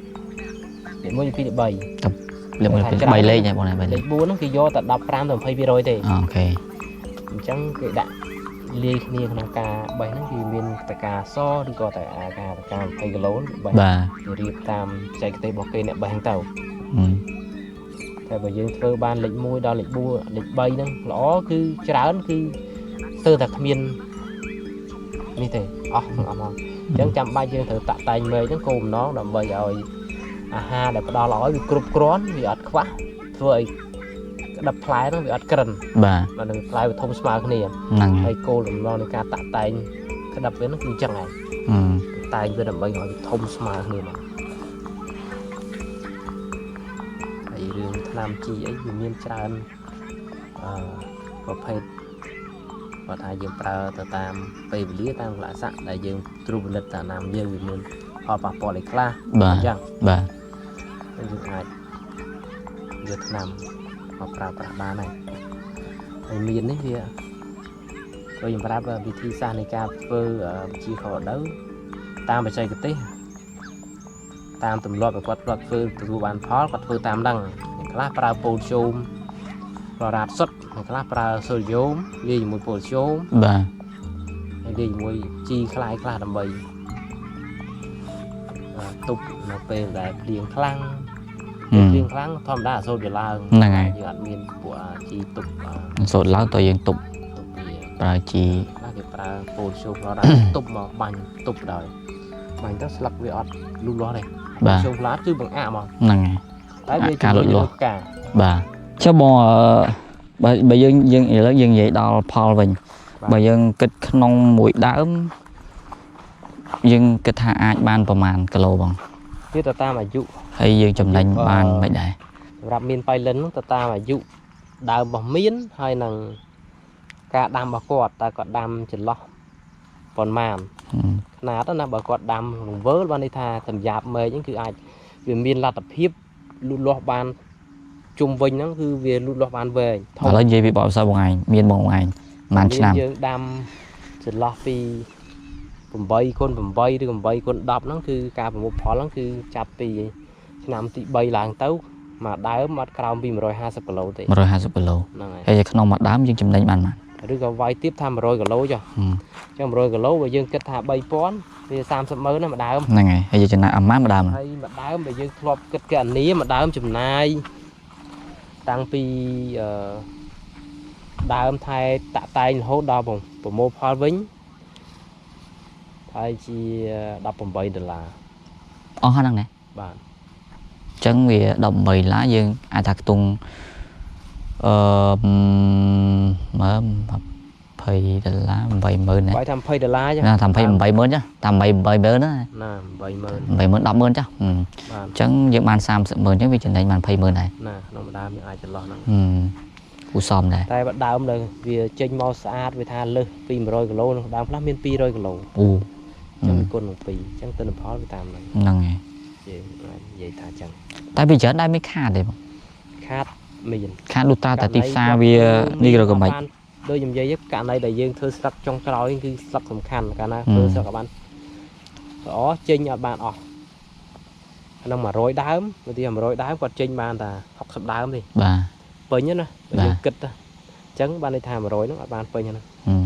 លេខ1លេខ2លេខ3 លេខ1 2 3លេខហ្នឹងបងណា3លេ លេ ខ ខ4ហ្នឹងគេយកតែ15ទៅ20%ទេ OK អញ្ចឹងគេដាក់លាយគ្នាក្នុងការបេះហ្នឹងគឺមានតកាសឬក៏តកាការតកា20គីឡូគេបេះ បាទ គេរៀបតាមបច្ចេកទេសរបស់គេអ្នកបេះហ្នឹងទៅតែបើយើងធ្វើបានលេខ1ដល់លេខ4លេខ3ហ្នឹងល្អគឺច្រើនគឺស្ទើរតែគ្មាននេះទេអស់ទាំងអស់មកអញ្ចឹងចាំបាច់យើងត្រូវតាក់តែងមែកហ្នឹងគោលបំណងដើម្បីឲ្យអាហារដែលផ្ដល់ឲ្យវាគ្រប់គ្រាន់វាអត់ខ្វះធ្វើឲ្យក្តាប់ផ្លែហ្នឹងវាអត់ក្រិន បាទ បាទនឹងផ្លែវាធំស្មើគ្នា ហ្នឹងហើ ហើយ យគោលបំណងនៃការតាក់តែងក្តាប់វាហ្នឹងគឺអញ្ចឹងឯងតែងវាដើម្បីឲ្យវាធំស្មើគ្នាមកហើយរឿងថ្នាំជីអីវាមានច្រើនអឺប្រភេទគាត់ថាយើងប្រើទៅតាមពេលវេលាតាមកលៈស័កដែលយើងត្រួតពិនិត្យតាមណាមយើងវាមានផលប៉ះពាល់អីខ្លះ បាទ អញ្ចឹង បាទ យើងអាចយកថ្នាំមកប្រើប្រាស់បានហើយហើយមាននេះវាដូចខ្ញុំប្រាប់វិធីសាស្ត្រនៃការធ្វើវិជាខរដូវតាមបច្ចេកទេសតាមទម្លាប់ដែលគាត់ធ្លាប់ធ្វើទទួលបានផលគាត់ធ្វើតាមហ្នឹងអ្នកខ្លះប្រើប៉ូលស្យូមក្លរ៉ាតសុទ្ធអ្នកខ្លះប្រើសូដ្យូមលាយជាមួយប៉ូលស្យូម បាទ ហើយលាយជាមួយជីខ្លាយខ្លះដើម្បីទប់នៅពេលដែលភ្លៀងខ្លាំងភ្លៀងខ្លាំងធម្មតាអាសូតវាឡើង ហ្នឹងហើយ យើងអត់មានពួកអាជីទប់ សូត្រឡើងតើយើងទប់ ទប់វា ប្រើជី ខ្លះគេប្រើប៉ូលស្យូមក្លរ៉ាត ទប់មកបាញ់ទប់ដោយបាញ់ទៅស្លឹកវាអត់លូតលាស់ទេ បាទ ស្យូមក្លាតគឺបង្អាក់មក ហ្នឹងហើយ តែវា ការលូតលាស់ ផ្កា បាទចុះបងបើយើងយើងឥឡូវយើងនិយាយដល់ផលវិញបើយើងគិតក្នុងមួយដើមយើងគិតថាអាចបានប្រមាណគីឡូបង វាទៅតាមអាយុ ហើយយើងចំណេញបានមិនដែរ សម្រាប់មានបៃលិនហ្នឹងទៅតាមអាយុដើមរបស់មានហើយនឹងការដាំរបស់គាត់តើគាត់ដាំចន្លោះប៉ុន្មានខ្នាតណាបើគាត់ដាំរង្វើលបានន័យថាសម្រាប់មែកហ្នឹងគឺអាចវាមានលទ្ធភាពលូតលាស់បានជុំវិញហ្នឹងគឺវាលូតលាស់បានវែងធំ ឥឡូវនិយាយពីបទពិសោធន៍បងឯងមានបងឯងប្រហែលឆ្នាំ យើងដាំចន្លោះពី8គុណ8ឬ8គុណ10ហ្នឹងគឺការប្រមូលផលហ្នឹងគឺចាប់ពីឆ្នាំទី3ឡើងទៅមួយដើមអត់ក្រោមពី150គីឡូទេ 150គីឡូ ហ្នឹងហើយ ហើយក្នុងមួយដើមយើងចំណេញបានប៉ុន្មាន ឬក៏វាយទៀបថា100គីឡូចុះអញ្ចឹង100គីឡូបើយើងគិតថា3000វា30ម៉ឺនណាមួយដើម ហ្នឹងហើយហើយយើងចំណាយអាម៉ានមួយដើម ហើយមួយដើមបើយើងធ្លាប់គិតកណនីមួយដើមចំណាយតាំងពីអឺដើមថែតាក់តែងរហូតដល់ប្រមូលផលវិញហើយជា18ដុល្លារ អស់ហ្នឹងណា បាទ អញ្ចឹងវា18ឡាយើងអាចថាខ្ទង់អឺមើល20ដុល្លារ80000ណា បាយថា20ដុល្លារចា ណាថា28 80000ចាតាម8 80000ណា ណា80000 80000 100000ចា បាទ អញ្ចឹងយើងបាន30ម៉ឺនអញ្ចឹងវាចំណេញបាន20ម៉ឺនដែរ ណាក្នុងមួយដើមយើងអាចចន្លោះហ្នឹង គូសមដែរ តែបើដើមដែលវាចេញមកស្អាតវាថាលើសពី100គីឡូក្នុងដើមខ្លះមាន200គីឡូ អូ ចឹងវាគុណនឹង2អញ្ចឹងទិន្នផលវាតាមហ្នឹង ហ្នឹងហើយ យើងអាចនិយាយថាចឹង តែពីច្រើនដែរមិនខាតទេបង ខាតមាន ខាតលុះត្រាតែទីផ្សារវានេះឬក៏មិន បានដូចខ្ញុំនិយាយករណីដែលយើងធ្វើស្លឹកចុងក្រោយគឺស្លឹកសំខាន់កាលណាធ្វើស្លឹកឲ្យបានល្អចេញអត់បានអស់ក្នុង100ដើមឧទាហរណ៍100ដើមគាត់ចេញបានតែ60ដើមទេ បាទ ពេញណាបើ បាទ យើងគិតទៅអញ្ចឹងបានន័យថា100ហ្នឹងអត់បានពេញហ្នឹង ហឹម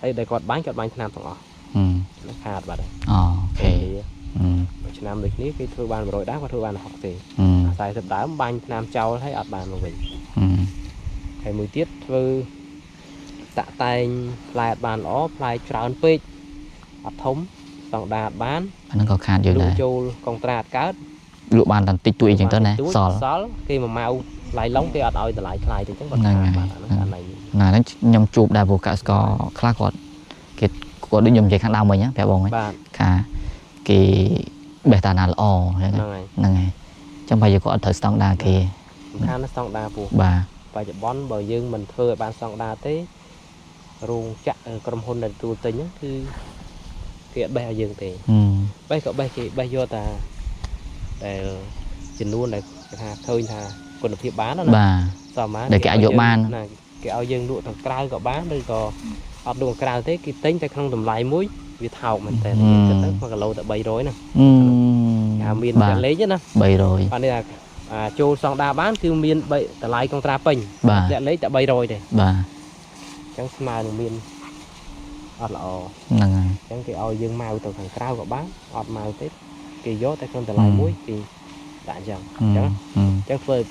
ហើយដែលគាត់បាញ់គាត់បាញ់ថ្នាំទាំងអស់ ហឹម ហ្នឹងខាតបាត់ហើយ អូខេ ពេល ហឹម មួយឆ្នាំដូចគ្នាគេធ្វើបាន100ដើមគាត់ធ្វើបាន60ទេ ហឹម 40ដើមបាញ់ថ្នាំចោលហើយអត់បានមកវិញ ហឹម ហើយមួយទៀតធ្វើតាក់តែងផ្លែអត់បានល្អផ្លែច្រើនពេកអត់ធំស្តង់ដារអត់បាន អាហ្នឹងក៏ខាតយើងដែរ លក់ចូលកុងត្រាអត់កើត លក់បានតែតិចតួចអីចឹងទៅណា តិចតួច សល់ សល់គេមកម៉ៅថ្លៃឡុងគេអត់ឲ្យតម្លៃថ្លៃទេអញ្ចឹងគាត់ ហ្នឹងហើយ ខាតបាទអាហ្នឹងអាណៃ ណាហ្នឹងខ្ញុំជួបដែរព្រោះកសិករខ្លះគាត់គេគាត់ដូចខ្ញុំនិយាយខាងដើមមិញណាប្រាប់បងហ្នឹង បាទ ថាគេបេះតាណាល្អអញ្ចឹង ហ្នឹងហើយ ហ្នឹងហើយអញ្ចឹងបើយកគាត់អត់ត្រូវស្តង់ដារគេ សំខាន់ណាស់ស្តង់ដារពោះ បាទ បច្ចុប្បន្នបើយើងមិនធ្វើឲ្យបានស្តង់ដារទេរោងចក្រក្រុមហ៊ុនដែលទទួលទិញហ្នឹងគឺគេអត់បេះឲ្យយើងទេ ហឹម បេះក៏បេះគេបេះយកតាដែលចំនួនដែលគេថាឃើញថាគុណភាពបានណា បាទ សមបាន ដែលគេអាចយកបាន ណាគេឲ្យយើងលក់ទាំងក្រៅក៏បានឬក៏អត់លក់ទាំងក្រៅទេគេទិញតែក្នុងតម្លៃមួយវាថោកមែនតើយើងគិតទៅ1គីឡូតែ300ណា ហឹម គេមាន បាទ តែលេខណា 300 បាទនេះថាអាចូលសង់ដាបានគឺមាន3តម្លៃកុងត្រាពេញ បាទ លាក់លេខតែ300ទេ បាទ អញ្ចឹងស្មើនឹងមានអត់ល្អ ហ្នឹងហើយ អញ្ចឹងគេឲ្យយើងម៉ៅទៅខាងក្រៅក៏បានអត់ម៉ៅទេគេយកតែក្នុងតម្លៃមួយគេដាក់អញ្ចឹង ហឹម អញ្ចឹង ហឹម អញ្ចឹងធ្វើឲ្យ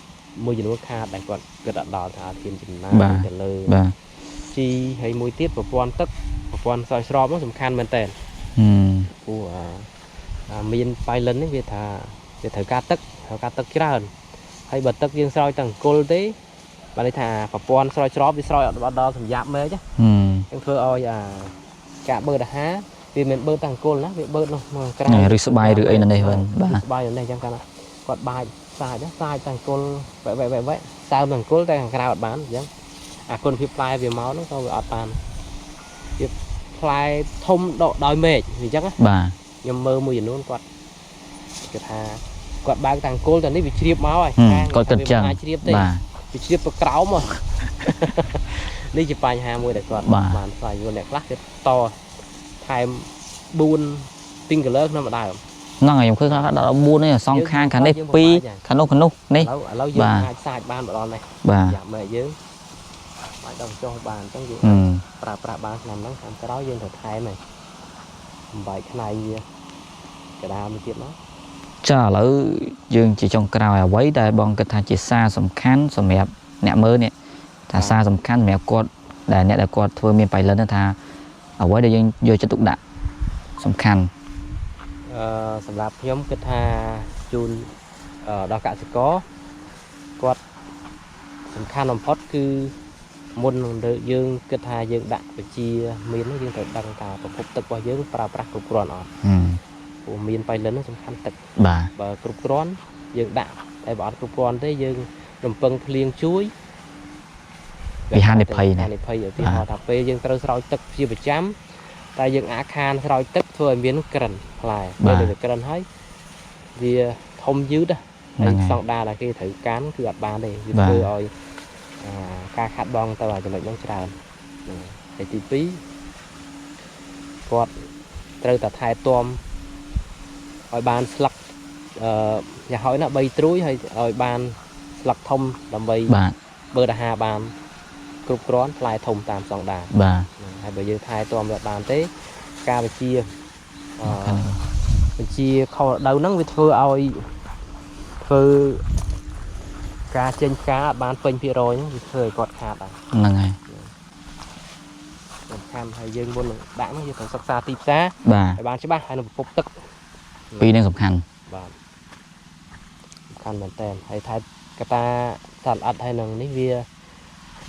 មួយចំនួនខាតដែលគាត់គិតអត់ដល់ថាធានចំណាយ បាទ ទៅលើ បាទ ជីហើយមួយទៀតប្រព័ន្ធទឹកប្រព័ន្ធស្រោចស្រពហ្នឹងសំខាន់មែនតើ ហឹម ព្រោះអាមានប៉ៃលិននេះវាថាវាត្រូវការទឹកត្រូវការទឹកច្រើនហើយបើទឹកយើងស្រោចតែអង្គលទេបានន័យថាប្រព័ន្ធស្រោចស្រពវាស្រោចអត់ដល់សម្រាប់មេឃណា ហឹម អញ្ចឹងធ្វើឲ្យអាការបឺតអាហារវាមិនបឺតតែអង្គលណាវាបឺតនោះមកក្រៅ នេះឬស្បាយឬអីនៅនេះវិញបាទ ស្បាយនៅនេះអញ្ចឹងកាលណាគាត់បាចសាចណាសាចតែអង្គលវែកវែកវែកវែកសើមតែអង្គលតែខាងក្រៅអត់បានអញ្ចឹងអាគុណភាពផ្លែវាមកហ្នឹងក៏វាអត់បានវាផ្លែធំដកដោយមេឃអញ្ចឹងណា បាទ ខ្ញុំមើលមួយចំនួនគាត់គេថាគាត់បើកតាអង្គលតែនេះវាជ្រាបមកហើយ ហឹម ខាង គាត់គិតចឹង វាមិនអាចជ្រាបទេ បាទ វាជ្រាបទៅក្រោមហ៎ នេះជាបញ្ហាមួយដែលគាត់ បាទ បានស្វែងយល់អ្នកខ្លះគេតថែម4 Tinkeler ក្នុងមួយដើម ហ្នឹងហើយខ្ញុំឃើញគាត់ដល់4នេះសងខាងខាងនេះ យើងពិបាកយ៉ាង 2ខាងនោះខាងនោះនេះ ឥឡូវឥឡូវយើង បាទ អាចសាចបានម្ដងនេះ បាទ យ៉ាប់មើលយើងអាចដល់ចុះបានអញ្ចឹងយើង ហឹម ប្រើប្រាស់បានឆ្នាំហ្នឹងឆ្នាំក្រោយយើងត្រូវថែមហើយបំបែកខ្នែងវាកដាលមួយទៀតមក ចាឥឡូវយើងជាចុងក្រោយអ្វីដែលបងគិតថាជាសារសំខាន់សម្រាប់អ្នកមើលនេះថាសារសំខាន់សម្រាប់គាត់ដែលអ្នកដែលគាត់ធ្វើមានបៃលិនហ្នឹងថាអ្វីដែលយើងយកចិត្តទុកដាក់សំខាន់ អឺសម្រាប់ខ្ញុំគិតថាជូនដល់កសិករគាត់សំខាន់បំផុតគឺមុននឹងលើកយើងគិតថាយើងដាក់បញ្ជាមានហ្នឹងយើងត្រូវដឹងថាប្រភពទឹករបស់យើងប្រើប្រាស់គ្រប់គ្រាន់អត់ ហឹម ព្រោះមានបៃលិនហ្នឹងសំខាន់ទឹក បាទ បើគ្រប់គ្រាន់យើងដាក់តែបើអត់គ្រប់គ្រាន់ទេយើងរំពឹងភ្លៀងជួយ វាហានិភ័យណា ហានិភ័យឧទាហរណ៍ថាពេលយើងត្រូវស្រោចទឹកជាប្រចាំតែយើងអាខានស្រោចទឹកធ្វើឲ្យមានក្រិនផ្លែ បាទ ពេលដែលវាក្រិនហើយវាធំយឺតណា ហ្នឹងហើយ ហើយស្តង់ដារដែលគេត្រូវកាន់គឺអត់បានទេវា បាទ ធ្វើឲ្យអាការខាត់បងទៅអាចំណុចហ្នឹងច្រើនហ្នឹងហើយទី2គាត់ត្រូវតែថែទាំឲ្យបានស្លឹកអឺយ៉ាងហោចណាស់3ត្រួយហើយឲ្យបានស្លឹកធំដើម្បី បាទ បឺតអាហារបានគ្រប់គ្រាន់ផ្លែធំតាមស្តង់ដារ បាទ ហ្នឹងហើយបើយើងថែទាំវាអត់បានទេការវិជាអឺ ខាងនេះ វិជាខុសរដូវហ្នឹងវាធ្វើឲ្យធ្វើការចេញផ្កាអត់បានពេញភាគរយហ្នឹងវាធ្វើឲ្យគាត់ខាតដែរ ហ្នឹងហើយ សំខាន់ហើយយើងមុននឹងដាក់ហ្នឹងយើងត្រូវសិក្សាទីផ្សារ បាទ ឲ្យបានច្បាស់ហើយនឹងប្រភពទឹក ពីរហ្នឹងសំខាន់ បាទសំខាន់មែនតើហើយថែកតាសត្វល្អិតហើយនឹងនេះវា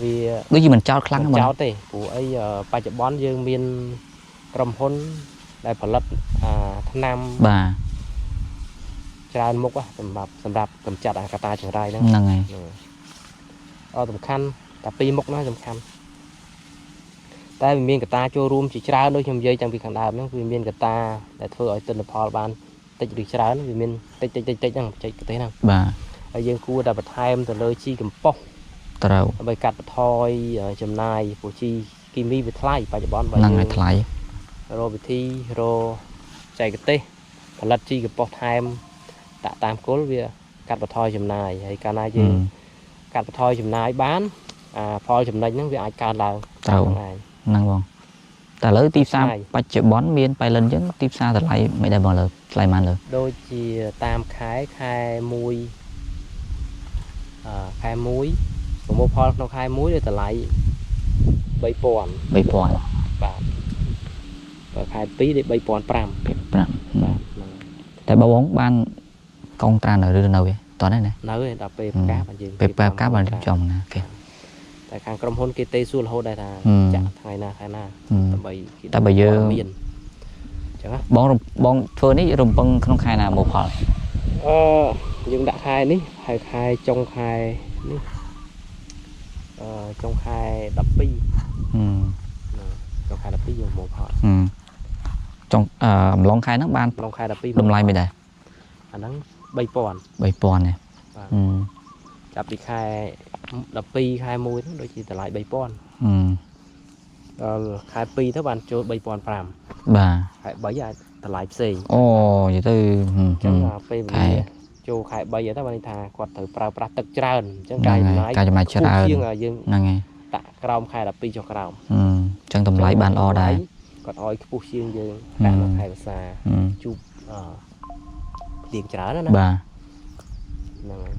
វា ដូចជាមិនចោតខ្លាំង មិន ហ្នឹង ចោលទេព្រោះអីបច្ចុប្បន្នយើងមានក្រុមហ៊ុនដែលផលិតអាថ្នាំ បាទ ច្រើនមុខហ៎សម្រាប់កម្ចាត់អាកតាចង្រៃហ្នឹង ហ្នឹងហើយ ហ្នឹងអត់សំខាន់តែពីរមុខហ្នឹងសំខាន់តែវាមានកត្តាចូលរួមជាច្រើនដូចខ្ញុំនិយាយតាំងពីខាងដើមហ្នឹងវាមានកត្តាដែលធ្វើឲ្យទិន្នផលបាន តិចឬច្រើនវាមានតិចតិចតិចតិចហ្នឹងបច្ចេកទេសហ្នឹង បាទ ហើយយើងគួរតែបន្ថែមទៅលើជីកំប៉ុស្ត ត្រូវ ដើម្បីកាត់បន្ថយចំណាយព្រោះជីគីមីវាថ្លៃបច្ចុប្បន្នបើ ហ្នឹង យើង ហើយថ្លៃ រកវិធីរកបច្ចេកទេសផលិតជីកំប៉ុស្តថែមដាក់តាមគោលវាកាត់បន្ថយចំណាយហើយកាលណាយើងកាត់បន្ថយចំណាយបានអាផលចំណេញហ្នឹងវាអាចកើនឡើង ត្រូវ ហ្នឹងឯង ហ្នឹងបងតែឥឡូវទីផ្សារ ថ្លៃ បច្ចុប្បន្នមានប៉ៃលិនអញ្ចឹងទីផ្សារតម្លៃមិនដែរបងលើថ្លៃប៉ុន្មានលើ ដូចជាតាមខែខែ1អឺខែ1ប្រមូលផលក្នុងខែ1វាតម្លៃ3000 3000 បាទបើខែ2វា3500 5 បាទហ្នឹង តែបងបងបានកងត្រានៅឬនៅទេតោះនេះណា នៅឯដល់ពេលផ្កាបានយើង ពេលបែបការបានរៀបចំណាគេ តែខាងក្រុមហ៊ុនគេទេសួររហូតដែរថា ហឹម ចាក់ថ្ងៃណាខែណា ហឹម ដើម្បីគេ តែបើយើង ព័ត៌មានអញ្ចឹងណា បងរំបងធ្វើនេះរំពឹងក្នុងខែណាមកផល អឺយើងដាក់ខែនេះហើយខែចុងខែនេះអឺចុងខែ12 ហឹម ណាចុងខែ12យើងមកផល ហឹមចុងអឺអំឡុងខែហ្នឹងបាន ក្នុងខែ12 តម្លៃមិនដែរ អាហ្នឹង3000 3000ទេ បាទ ហឹម ចាប់ពីខែ12ខែ1ហ្នឹងដូចជាតម្លៃ3000 ហឹម ដល់ខែ2ទៅបានចូល3500 បាទ ខែ3អាចតម្លៃផ្សេង អូនិយាយទៅហឹម អញ្ចឹងអាពេលវេ ខែ លាចូលខែ3ទៅបានន័យថាគាត់ត្រូវប្រើប្រាស់ទឹកច្រើនអញ្ចឹង ហ្នឹង ការចំណាយ ហើយការចំណាយ ខ្ពស់ ច្រើន ជាងអាយើង ហ្នឹងហើយ ដាក់ក្រោមខែ12ចុះក្រោម ហឹមអញ្ចឹងតម្លៃបានល្អដែរ គាត់ឲ្យខ្ពស់ជាងយើង ហឹម ដាក់នៅខែវស្សា ហឹម ជួបអឺភ្លៀងច្រើនណាស់ណា បាទ ហ្នឹងហើយ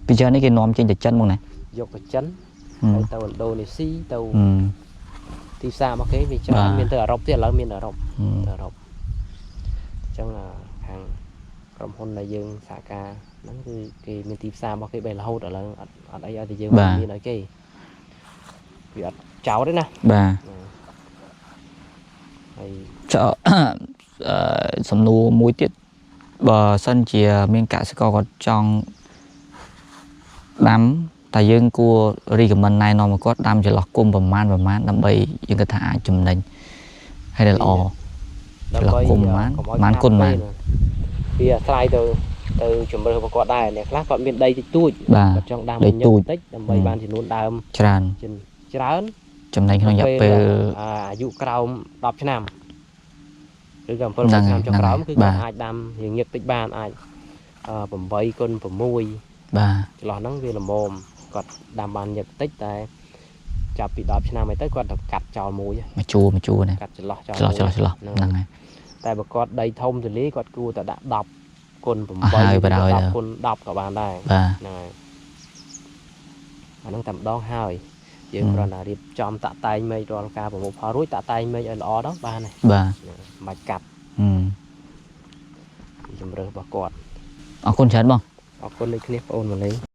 ពីច្រើននេះគេនាំចេញទៅចិនមកណា យកទៅចិន ហឹម ហើយទៅឥណ្ឌូនេស៊ីទៅ ហឹម ទីផ្សាររបស់គេវាច្រើន បាទ មានទៅអឺរ៉ុបទៀតឥឡូវមានអឺរ៉ុប ហឹម ទៅអឺរ៉ុបអញ្ចឹងអាខាងក្រុមហ៊ុនដែលយើងសហការហ្នឹងគឺគេមានទីផ្សាររបស់គេបីរហូតឥឡូវអត់អត់អីឲ្យតែយើងមានឲ្យគេវាអត់ចោលទេណា បាទ ហើយ ចុះ អឺសំណួរមួយទៀតបើសិនជាមានកសិករគាត់ចង់ដាំតែយើងគួរ recommend ណែនាំឲ្យគាត់ដាំចន្លោះគុំប្រមាណប្រមាណដើម្បីយើងគិតថាអាចចំណេញហើយដែលល្អ ចន្លោះគុំប្រមាណ កុំឲ្យ ប្រមាណគុណ ខាត ប្រមាណ ពេលណាវាអាស្រ័យទៅទៅជំរើសរបស់គាត់ដែរអ្នកខ្លះគាត់មានដីតិចតួច បាទ គាត់ចង់ដាំ ដី ញឹក ទូច តិចដើម្បី ហឹម បានចំនួនដើម ច្រើន ជាច្រើន ចំណេញក្នុងរយៈពេល អាអាយុក្រោម10ឆ្នាំឬក៏7 ហ្នឹង ឆ្នាំចុងក្រោម ហ្នឹង គឺ បាទ គាត់អាចដាំរៀងញឹកតិចបានអាចអឺ8គុណ6 បាទ ចន្លោះហ្នឹងវាល្មមគាត់ដាំបានញឹកតិចតែចាប់ពី10ឆ្នាំអីទៅគាត់ត្រូវកាត់ចោលមួយ មួយជួរមួយជួរនេះ កាត់ចន្លោះចោល ចន្លោះចន្លោះចន្លោះ ហ្នឹង ហ្នឹងហើយ តែបើគាត់ដីធំទូលាយគាត់គួរតែដាក់10គុណ អស់ហើយ 8 បណ្ដោយ 10គុណ10ក៏បានដែរ បាទ ហ្នឹងហើយអាហ្នឹងតែម្ដងហើយយើង ហឹម គ្រាន់តែរៀបចំតាក់តែងមេឃរាល់ការប្រមូលផលរួចតាក់តែងមេឃឲ្យល្អដល់បានហើយ បាទ ហ្នឹងមិនបាច់កាត់ ហឹម ជំរើសរបស់គាត់ អរគុណច្រើនបង អរគុណដូចគ្នាបងអូនម៉ាឡេង